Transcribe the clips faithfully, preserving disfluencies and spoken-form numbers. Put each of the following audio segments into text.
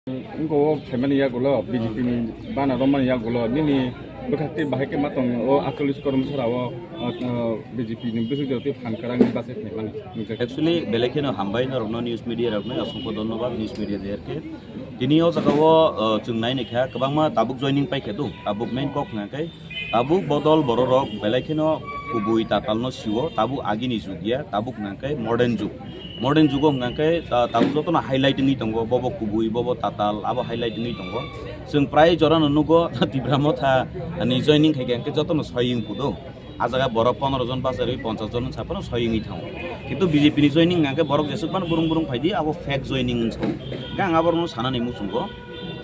Wngkha o phaimani yagulo B J P ni bana romani yagulo nini bwkhak tei bahai khe ma tong o aatchallish korom sara o, o, B J P ni bwswk jora tei phan kwrang ni bachai phaimani. Actually, belai kheno hambai norokno news media rokno aswkbo dhonnobad news media derke. Tini o jaga o, o, chwng nai naikha kwbangma tabuk joining paikha do, tabuk main kok hwnkha khe tabuk bodol bororok belai kheno kubui tatalno sio, tabuk agini jug ya, tabuk hwnkha khe modern jug. Modern jugo hwnkha khe ta-, tabuk jotono highlight wngwi tongo, bobo kubui, bobo tatal, abo highlight wngwi tongo. Chwng prai jorano nugo Tipra Motha ni joining khai khe hwnkhe jotono soi wng phudo. A jaga borok pondro jon bachai rwi ponchas jon wngsa phano soi wngwi thango. Kintu B J P ni joining hwnkha khe borok jesuk phano burung burung phaidi, abo fake joining wngsa. Hwnkhe ang aborokno sanani muchungo.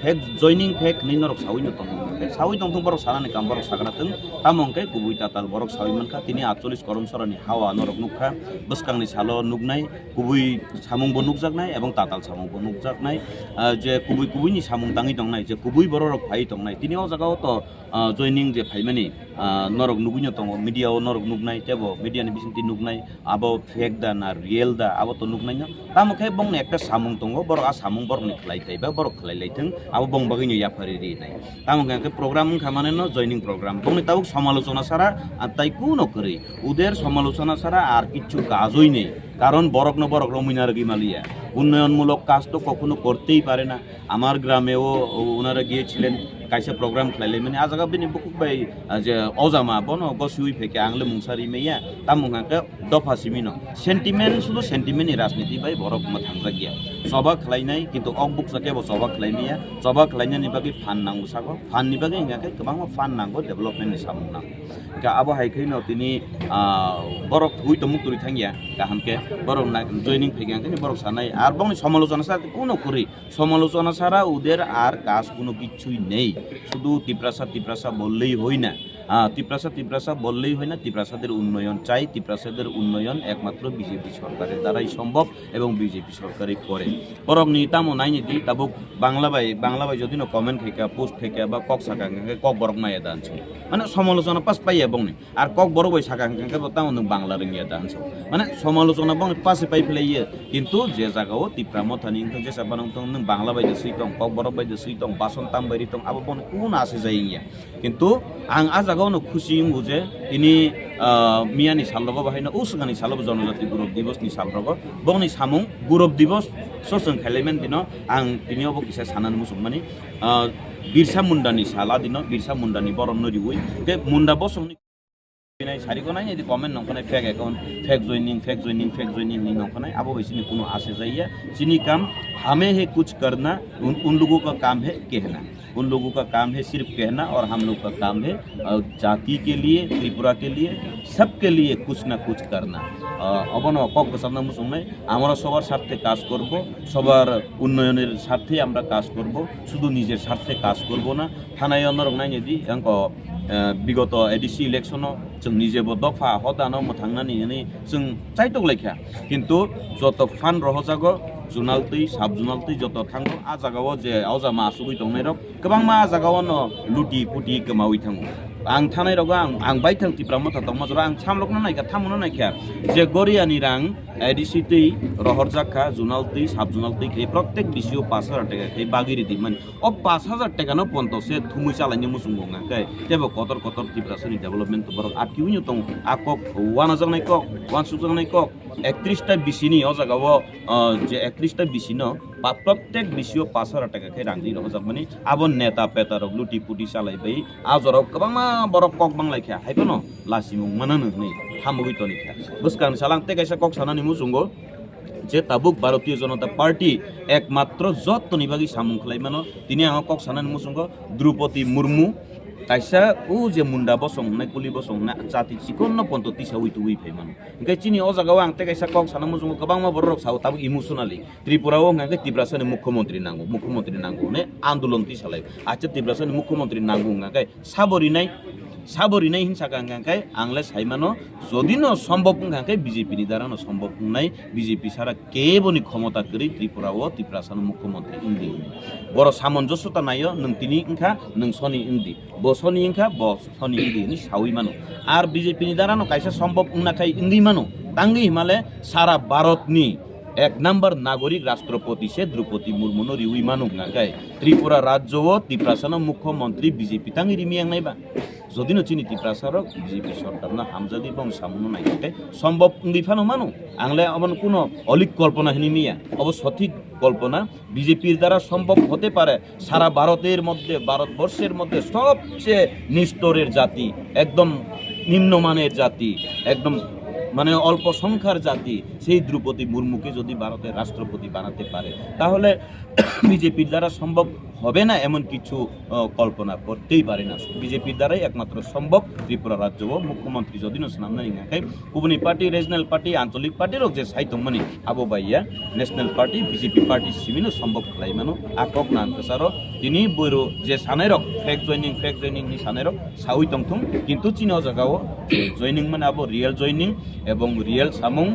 Fake joining, fake hinwi norok sawi no tongthung, fake sawi tongthung, borok sanani kam borok sakna thung. Tamo hwnkhe kubui tatal borok sawi mankha, tini aatchallish korom sorani hawa norok nukha, bwskangni salo nuknai, kubui samung bo nukjaknai ebong tatal samung bo nukjaknai. Ah, je kubui kubuini samung tangwi tongnai, je kubui bororok phaiwi tongnai, tini o jaga o to, ah, joining je phaimani, ah, norok nugwi no tongo, media o norok nuknai, tebo media ni bisingtwi nuknai, abo fake da na real da, abo to nuknaino. Tamo khe bongni ekta samung tongo, borok a samung borokni khlai taiba, borok khlai lai thung, abo bong bagwino yaphari rinai. Tamo khe program wngkha mane no joining program. Bongni tabuk samalochona sara, ah, tai kuno kwrwi. Uder samalochona sara ar kichu kajoi nei. Karon borokno borok romwi narwgwi maliya. Unnoyonmulok kaj to kokhono kortei pare na. Amar grame o, o, onara giyechhilen, kaisa program khlailaimani, a jaga bini bukhuk bai, ah, je ojama, bono gosiwi phaikhe ang le mungsa rimaiya, tamo hwnkha khe dopha simino. Sentiment, sudu sentiment ni rajniti bai borok mwthangjakya. Choba khlainai, kintu ok bukcha kebo choba khlaimaya, choba khlainani bagwi phan nango sago, phan ni bagwi hwnkha khe kwbangma phan nango development ni samung nango. Hwnkhe abo hai khe no tini, ah, borok thwi tongmung twi thangya, kaham khe borok na joining phaikha hwnkhe borok sanai, ar bongni samalochona sa kuno kwrwi. সমালোচনা ছাড়া ওদের আর কাজ কোনো কিচ্ছুই নেই। শুধু তিপ্রাসা তিপ্রাসা বললেই হয় না। হ্যাঁ, তিপ্রাসা তিপ্রাসা বললেই হয় না, তিপ্রাসাদের উন্নয়ন চাই, তিপ্রাসাদের উন্নয়ন একমাত্র বিজেপি সরকারের দ্বারাই সম্ভব এবং বিজেপি সরকারই করে। Borok ni tamo naini di tabuk Bangla bai, Bangla bai jodi no comment khaika, post khaika ba kok saka hwnkhe kok borok naiya da hinwi. Mane samalochona pas paiya bongni. Ar kok borok bai saka hwnkhe bo tamo nwng Bangla rwngya da hinwi. Mane samalochona bongni pase pai phlaiya. Kintu je jaga o Tipra Mothani wngthang jesa bana wngthang nwng Bangla bai de swi tong, kok borok bai de swi tong, bason tam bai ri tong, abo bongni kuno ase jai wngya. Kintu ang a jaga o no khusi wngo je tini, ah, miyani sal rogo bahai no, o swkangni salo bo Jonojati Gurub Divos ni sal rogo bongni samung Gurub Divos so chwng khailai man dino ang tini obo kisa sanani muchung mani, ah, Birsa Munda ni sal a dino, Birsa Munda ni borom no riwi, hwnkhe Munda bosong ni Binai sari ko nai, di comment nong ko nai, fake account, fake joining, fake joining, fake joining ni nong ko nai, abo bai chini kuno ase jaiya. Chini kam, hame he kuch karna, un, un logo ka kam he kehna. Un logo ka kam he sirf kehna aur hum log ka kam he, uh, jati ke liye, Tripura ke liye, sab ke liye kuch na kuch karna. Uh, obono kok bwsakna muchung nai, আমরা সবার স্বার্থে কাজ করব, সবার উন্নয়নের স্বার্থে আমরা কাজ করব, শুধু নিজের স্বার্থে কাজ করব না। Thanai o norok nai di, ang ko, eh, bigoto A D C election o chwng ni jebo dopha hodano mwthangnani hwnwi chwng chaitok laikha. Kintu joto phan rohojago, zonal twi, sub zonal twi joto thango, a jaga o je ojama asugwi tongnai rok kwbangma a jaga o no luti puti kwmawi thango. Ang thanai rogo ang, ang baithang Tipra Motha tongma jora ang samlokno naikha, thamono naikha je Goriani rang A D C twi rohorjak kha, zonal twi, sub zonal twi khe prottek B C o pash hajar taka khe bagwi ridi mani. O pash hajar taka no ponto se thumui chalaini muchungo wngkha khe, tebo kotor kotor Tiprasani development to borok atkiwi no tongo. A kok wanajaknai kok, wansukjaknai kok, ektrista B C ni o jaga o, ah, je ektrista B C no pa-, prottek B C o pash hajar taka khe rang di rohorjakmani, abo neta peta rok luti puti chalai bai, a jorao kwbangma borok kok banglaikha, hai phano lasimung manano hwnwi hamugwi tonikha. Bwskang salang tei kaisa kok sanani muchungo, je tabuk Bharatiya Janata Party ekmatro jotoni bagwi samung khlai mano, tini ang o kok sanani muchungo Droupadi Murmu, kaisa o je Munda bosong hwnai, Kuli bosong hwnai, jati chikonno ponto tisawi tuwi phai mano. Hwnkhe chini o jagao ang tei kaisa kok sana muchungo, kwbangma borok rok sao tabuk emotionally. Tripura o hwnkha khe Tiprasani mukhyamantri nango, mukhyamantri nango hwnwi andolon tisalai. Acha Tiprasani mukhyamantri nango hwnkha khe sabo rinai, sabo rinai hin saka hwnkha khe ang le sai mano, jodi no sombhob wngkha khe B J P ni dara no sombhob wngnai, B J P sara kebo ni khomota kwrwi Tripura o Tiprasano mukhyamantri wngdi hwnwi. Boro samonjosota naio, nwng tini wngkha, nwng soni wngdi, bo soni wngkha, bo soni wngdi hwnwi sawi mano. Ar B J P ni dara no kaisa sombhob wngna khai wngwi mano, tangwi himale sara Bharat ni Ek number nagorik rashtrapati se Droupadi Murmu no riwi manu hwnka khe Tripura rajyo o Tiprasa no mukhyamantri B J P tangwi rimi yang nai ba. Jodi no chini Tiprasa rok B J P sorkar no hamjagwi bong samung no nai khe sombhob wngwi phano mano. Ang le abo no kuno olik kolpona hwnwi miya. Abo sothik kolpona B J P r dara sombhob hote pare. সারা ভারতের মধ্যে, ভারতবর্ষের মধ্যে সবচেয়ে নিস্তরের জাতি, একদম নিম্নমানের জাতি, একদম মানে অল্প সংখ্যার জাতি, সেই দ্রৌপদী মুর্মুকে যদি ভারতের রাষ্ট্রপতি বানাতে পারে, তাহলে বিজেপির দ্বারা সম্ভব হবে না এমন কিছু, আহ, কল্পনা করতেই পারে না। বিজেপির দ্বারাই একমাত্র সম্ভব ত্রিপুরা রাজ্য ও মুখ্যমন্ত্রী যদি না স্নান নাই, kubuni party, regional party, ancholik party rok je sai tongmani, abo bai ya national party, B J P party simi no sombhob khlai mano. A kok nang kwcharo tini boiro je sanai rok fake joining, fake joining ni sanai rok sawi tongthung, kintu chini o jaga o joining mane abo real joining ebong real samung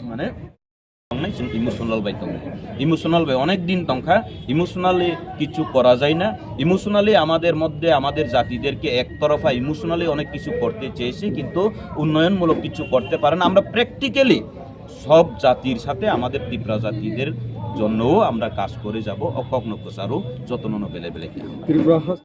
mane tongnai chwng emotional bai tongnai. Emotional bai onek din tongkha, emotionally কিছু করা যায় না। Emotionally আমাদের মধ্যে আমাদের জাতিদেরকে একতরফা emotionally অনেক কিছু করতে চেয়েছে, কিন্তু উন্নয়নমূলক কিছু করতে পারে না। আমরা practically সব জাতির সাথে আমাদের তিপ্রা জাতিদের জন্যও আমরা কাজ করে যাব। O kokno kwcharo jotono no belai belai khe hambai. Tripura has